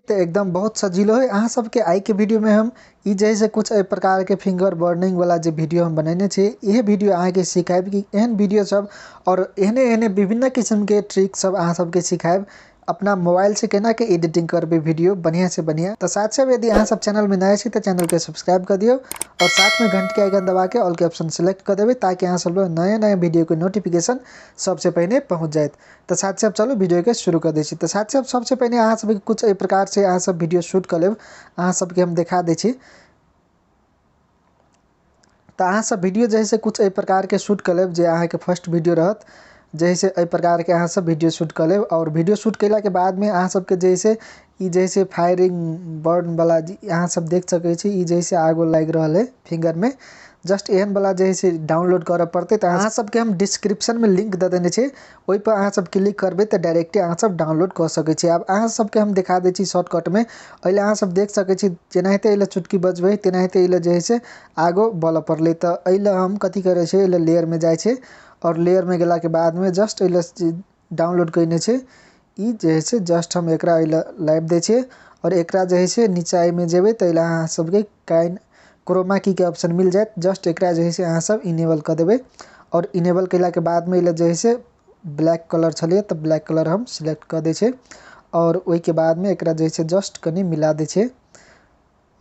तो एकदम बहुत सजीलो है। अहाँ सबके आइ के वीडियो में हम ई जे से कुछ एहि प्रकार के फिंगर बर्निंग वाला जे वीडियो हम बनेने छी, इहे वीडियो अहाँके सिखायब कि एहन वीडियो सब और एहने एहने विभिन्न किस्म के ट्रिक सब अहाँ सबके सिखायब अपना मोबाइल से केना के एडिटिंग करबे वीडियो बढ़िया से बढ़िया। तो साथ साथ यदि अहाँ सब चैनल में नया छी तो चैनल के सब्सक्राइब कर दियो और साथ में घंटी के आइकन दबा के ऑल के ऑप्शन सेलेक्ट कर देबै ताकि अहाँ सब नया नया वीडियो के नोटिफिकेशन सबसे पहले पहुँच जायत। तो साथ साथ चलू वीडियो के शुरू कर दै छी। तो साथ साथ सबसे पहले अहाँ सबके कुछ एहि प्रकार से अहाँ सब वीडियो शूट कर लेब, अहाँ सबके हम देखा दै छी। तो अहाँ सब वीडियो जैसे कुछ एहि प्रकार के शूट कर लेब जे अहाँके फर्स्ट वीडियो रहत, जैसे एहि प्रकार के अहाँ सब वीडियो शूट कर लेब। और वीडियो शूट कयला के बाद में अहाँ सबके जैसे ई जैसे फायरिंग बर्न वाला अहाँ सब देख सकै छी, ई जैसे आगो लागि रहल है फिंगर में, जस्ट एहन वाला जैसे डाउनलोड करऽ पड़तै। तऽ अहाँ सबके हम डिस्क्रिप्शन में लिंक दऽ देने छी, ओहि पर अहाँ सब क्लिक करबै तऽ डायरेक्टे अहाँ सब डाउनलोड कऽ सकै छी। आब अहाँ सबके हम देखा दै छी शॉर्टकट में, एहि अहाँ सब देख सकै छी जेनाहिते एहि चुटकी बजबै तेनाहिते एहि जे से आगो बलऽ पड़लै। तऽ एहि लए हम कथी करै छियै, एहि लए लेयर में जाइ छै और लेयर में गेला के बाद में जस्ट एहि डाउनलोड कयने छै ई जे से जस्ट हम एकरा एहि लाबि दै छियै और एकरा जे से नीचा एहिमे जेबै तऽ एहि अहाँ सबके काइन क्रोमा की के ऑप्शन मिल जायत। जस्ट एकरा जे से अहाँ सब इनेबल कऽ देबै और इनेबल कयला के बाद में एहि जे से ब्लैक कलर छलै तऽ ब्लैक कलर हम सिलेक्ट कऽ दै छियै और ओहिके बाद में एकरा जे से जस्ट कनि मिला दै छियै।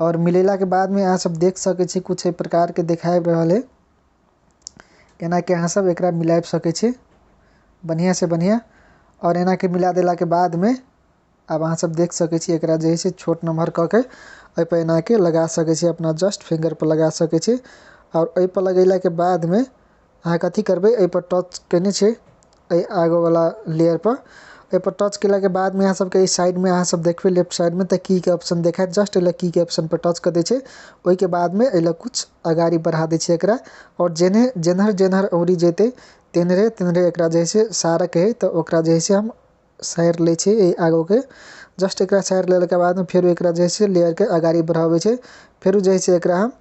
और मिलेला के बाद में अहाँ सब देख सकै छी कुछ एहि प्रकार के देखाइ रहल है, एना के अहाँ सब एकरा मिलाबि सकै छी बढ़िया से बढ़िया। और एना के मिला देला के बाद में आब अहाँ सब देख सकै छी एकरा जे से छोट नम्बर कऽ के एहि पर एना के लगा सकै छी, अपना जस्ट फिंगर पर लगा सकै छी। और एहि पर लगेला के बाद में अहाँ कथी करबै, एहि पर टच केने छै एहि आगो वाला लेयर पर, एहि पर टच केला के बाद में अहाँ सबके एहि साइड में अहाँ सब देखबै लेफ्ट साइड में तऽ की के ऑप्शन देखायत, जस्ट एहि की के ऑप्शन पर टच कऽ दै छै। ओहिके बाद में एहि कुछ अगाड़ी बढ़ा दै छै एकरा और जेने जेनहर जेनहर औरी जेतै तेनहरे तेनहरे एकरा जे से सारक है तऽ ओकरा जे से हम साइड लै छियै एहि आगोके। जस्ट एकरा साइड लेला के बाद में फेर एकरा जे से लेयर के अगाड़ी बढ़ाबै छै, फेर जे से एकरा हम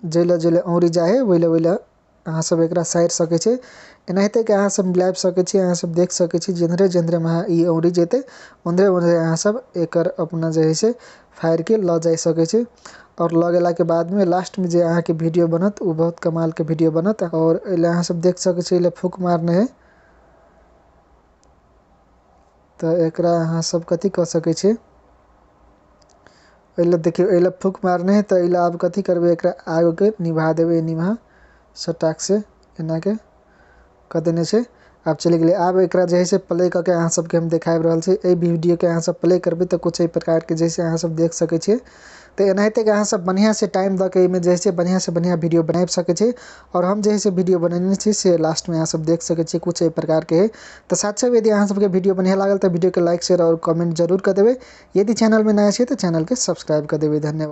जैले जैले औरी जाइ है ओहिले ओहिले अहाँ सब एकरा साइड सकै छी। एनाहिते के अहाँ सब मिलाबि सकै छी, अहाँ सब देख सकै छी जेम्हरे जेम्हरे अहाँ ई औरी जेतै ओम्हरे ओम्हरे अहाँ सब एकर अपना जे है से फाड़ि के लऽ जाइ सकै छी। और लऽ गेला के बाद में लास्ट में जे अहाँके वीडियो बनत ओ बहुत कमाल के वीडियो बनत। और एहि अहाँ सब देख सकै छी एहि फूक मारने है तऽ एकरा अहाँ सब कथी कऽ सकै छी, एहि देखियौ एहि फूक मारने है तऽ एहि आब कथी करबै, एकरा आगोके निभा देबै, निभा सटाक से एना के कऽ देने छै। आब चलि गेलै। आब एकरा जे है से प्ले कऽ के अहाँ सबके हम देखाबि रहल छी। एहि वीडियो के अहाँ सब प्ले करबै तऽ कुछ एहि प्रकार के जैसे अहाँ सब देख सकै छियै। तऽ एनाहिते के अहाँ सब बढ़िया से टाइम दऽ के एहिमे जे है से बढ़िया से बढ़िया वीडियो बनाबि सकै छी। और हम जे है से वीडियो बनेने छी से लास्ट में अहाँ सब देख सकै छी कुछ एहि प्रकार के है। तऽ साथ साथ यदि अहाँ सबके वीडियो बढ़िया लागल तऽ वीडियो के लाइक शेयर और कमेंट जरूर कऽ देबै। यदि चैनल में नया छी तऽ चैनल के सब्सक्राइब कऽ देबै। धन्यवाद।